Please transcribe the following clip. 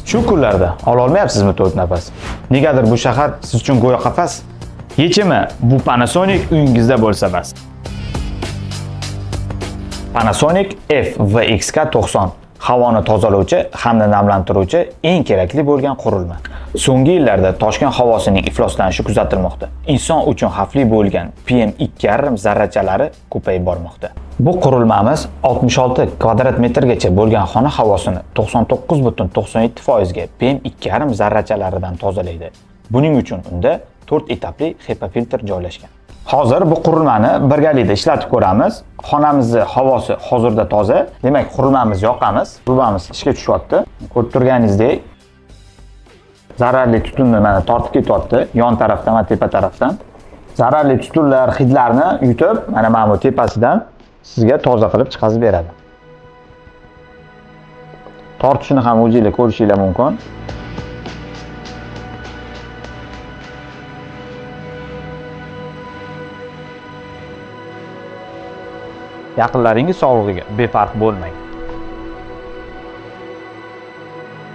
Shu kunlarda ololmayapsizmi to'yib nafas? Negadir bu shahar siz uchun go'yo qafas? Yechimi bu Panasonic uyingizda bo'lsa bas. Panasonic FVXK90 havoni tozalovchi hamda namlantiruvchi eng kerakli bo'lgan qurilma. So'nggi yillarda Toshkent havosining ifloslanishi kuzatilmoqda. Inson uchun xavfli bo'lgan PM2.5 zarrachalari ko'payib bormoqda. Bu qurilmamiz 66 kvadrat metrgacha bo'lgan xona havosini 99.97% ga PM2.5 zarrachalaridan tozalaydi. Buning uchun unda 4 etapli HEPA filtr joylashgan. Hozir bu qurilmani birgalikda ishlatib ko'ramiz. Xonamizni havosi hozirda toza. Demak, qurilmamizni yoqamiz. Qurilmamiz ishga tushyapti. Ko'rib turganingizdek, zararli tutunni mana tortib ketyapti yon tarafdan va tepa tarafdan. Zararli tutunlar, hidlarni yutib, mana bu tepasidan sizga toza qilib chiqazib beradi. Tortishini ham o'zingizlar ko'rishinglar mumkin. Yaqinlaringiz sog'lig'iga befarq bo'lmang.